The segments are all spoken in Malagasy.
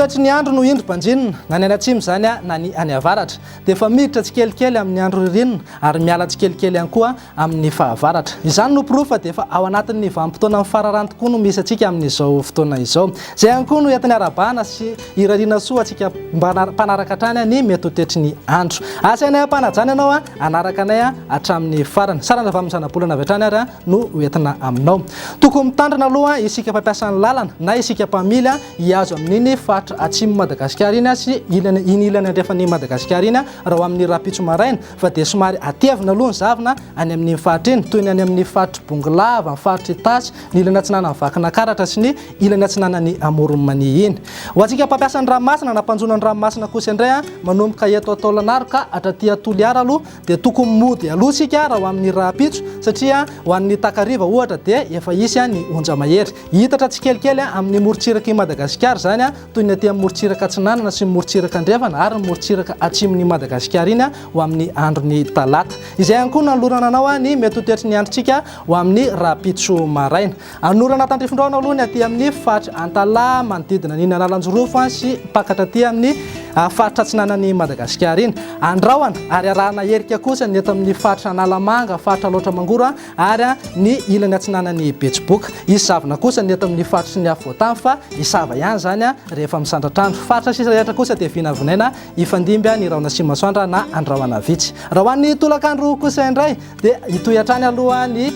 toetry ny andro no indro banjinina, na ny any atsimo izany na ny any avaratra, dia efa miditra tsikelikely amin'ny andro ririnina ary miala tsikelikely ihany koa amin'ny fahavaratra. Izany no porofo fa dia efa ao anatin'ny vanim-potoanan'ny fararano tokoa no misy antsika amin'izao fotoana izao. Izay ihany koa no entina iarahabana sy irariana soa antsika mpanaraka hatrany ny mety ho toetry ny andro. Asainay am-panajana ianao hanaraka anay hatramin'ny farany. Sarany avy amin'ny zanabolana avy hatrany ary no ho entina aminao. Tokony mitandrina aloha isika mpampiasa ny lalana na isika mpamily hihazo amin'iny faritra atsimon'i Madagasikara iny sy iny ilany andrefan'i Madagasikara iny raha ho amin'ny rahampitso maraina fa dia somary atevina aloha ny zavona any amin'iny faritra iny, toy ny any amin'ny faritr'i Bongolava, ny faritr'i Itasy, ny ilany atsinanan'i Vakinankaratra sy ny ilany atsinanan'i Amoron'i Mania iny. Ho antsika mpampiasa ny ranomasina na mpanjono ny ranomasina kosa indray, manomboka eto Taolagnaro ka hatraty Toliara aloha dia tokony mody aloha isika raha ho amin'ny rahampitso satria ho an'ny takariva ohatra dia efa hisy ny onja mahery. Hihitatra tsikelikely amin'ny morontsirak'i Madagasikara izany toy ny aty amin'ny morontsiraka atsinanana sy ny morontsiraka andrefana ary ny morontsiraka atsimon'i Madagasikara iny ho amin'ny andron'ny talata. Izay ihany koa no nanolorana anao ny mety ho toetry ny androntsika ho amin'ny rahampitso maraina. Anorana tandrifin-drahona aloha ny aty amin'ny faritra Antalaha manodidina an'iny Analanjirofo sy mpakatra aty amin'ny faritra atsinanan'i Madagasikara iny. Andrahona ary arahana erika kosa ny eto amin'ny faritra Analamanga, faritra Alaotra Mangoro ary ny ilany atsinanan'i Betsiboka. Hisy zavona kosa ny eto amin'ny faritry ny afovoantany fa hisava ihany izany rehefa misandratr'andro. Faritra sisa rehetra kosa dia vinavinaina hifandimby ny rahona sy masoandro na andrahona vitsy. Raha ho an'ny tolakandro kosa indray dia hitohy hatrany aloha ny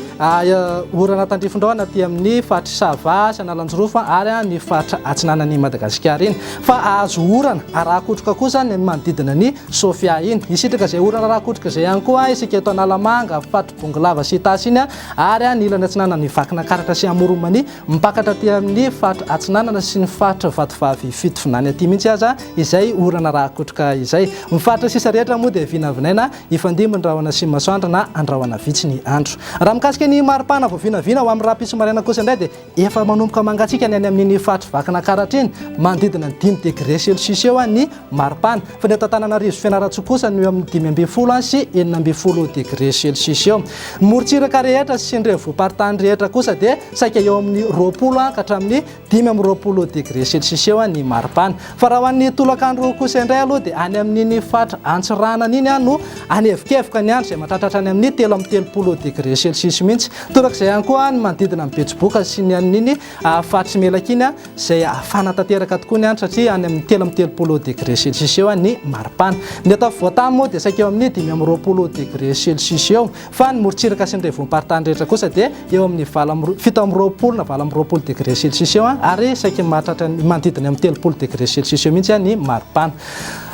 orana tandrifin-drahona aty amin'ny faritr'i Sava sy Analanjirofo ary ny faritra atsinanan'i Madagasikara iny. Fa hahazo orana araha-kotroka kosa ny manodidina ny Sofia iny. Hisitraka izay orana araha-kotroka izay ihany koa isika eto Analamanga, faritr'i Bongolava sy Itasy iny ary ny ilany atsinanan'i Vakinankaratra sy Amoron'i Mania, mipakatra aty amin'ny faritra atsinanana sy ny faritra Vatovavy Fitovinany aty mihitsy aza izay orana araha-kotroka izay. Ny faritra sisa rehetra moa dia vinavinaina hifandimby ny rahona sy masoandro na andrahona vitsy ny andro. Raha mikasika ny maripana vao vinavina ho amin'ny rahampitso maraina kosa indray dia efa manomboka mangatsiaka ny any amin'iny faritr'i Vakinankaratra iny, manodidina ny 5 degre celsius eo ny maripana. Fa ny eto Antananarivo sy Fianarantsoa kosa no eo amin'ny 15 sy 16 degre celsius eo. Ny morontsiraka rehetra sy ny renivohi-paritany rehetra kosa dia saika eo amin'ny 20 ka hatramin'ny 25 degre celsius eo ny maripana. Fa raha ho an'ny tolakandro kosa indray aloha dia any amin'iny faritra Antsiranana iny no anevokevoka ny andro izay mahatratra hatrany amin'ny 33 degre celsius mihitsy. Torak'izay ihany koa ny manodidina an'i Betsiboka sy ny amin'iny faritr'i Melaky iny izay hafana tanteraka tokoa ny andro satria any amin'ny 33 degre celsius eo ny maripana. Ny eto afovoantany moa dia saika eo amin'ny 25 degre celsius eo. Fa ny morontsiraka sy ny revom-paritany rehetra kosa dia eo amin'ny 27 na 28 degré celsius eo ary saiky mahatratra ny manodidina ny amin'ny 30 degré celsius eo mihitsy ny maripana.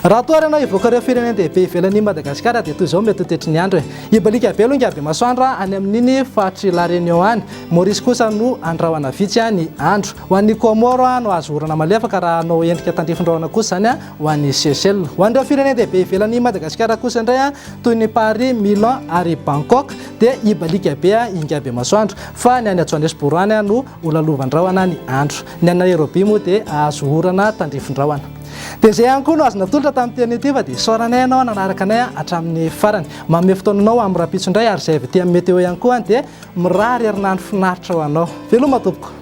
Raha toa ary ianao hivoaka ireo firenen-dehibe ivelan'i Madagasikara dia toy izao mety ho toetry ny andro e. Hibaliaka be aloha ingahy Bemasoandro any amin'iny faritr'i La Réunion any. Maurice kosa no andrahona vitsy ny andro. Ho an'i Comores no azo orana malefaka raha hanao endrika tandrifin-drahona kosa izany ho an'i Seychelles. Ho an'ireo firenen-dehibe ivelan'i Madagasikara kosa indray, toy ny Paris, Milan ary Bangkok, dia hibaliaka be ingahy Bemasoandro, fa ny any Johannesburg any no ho lalovan-drahona ny andro. Ny any Nairobi moa dia hahazo orana tandrifin-drahona. Dia izay ihany koa no azo natolotra tamin'ity anio ity fa dia isaorana ianao nanaraka anay hatramin'ny farany. Manome fotoana anao amin'ny rahampitso indray ary izay avy aty amin'ny Météo ihany koa dia mirary herinandro finaritra ho anao. Veloma tompoko.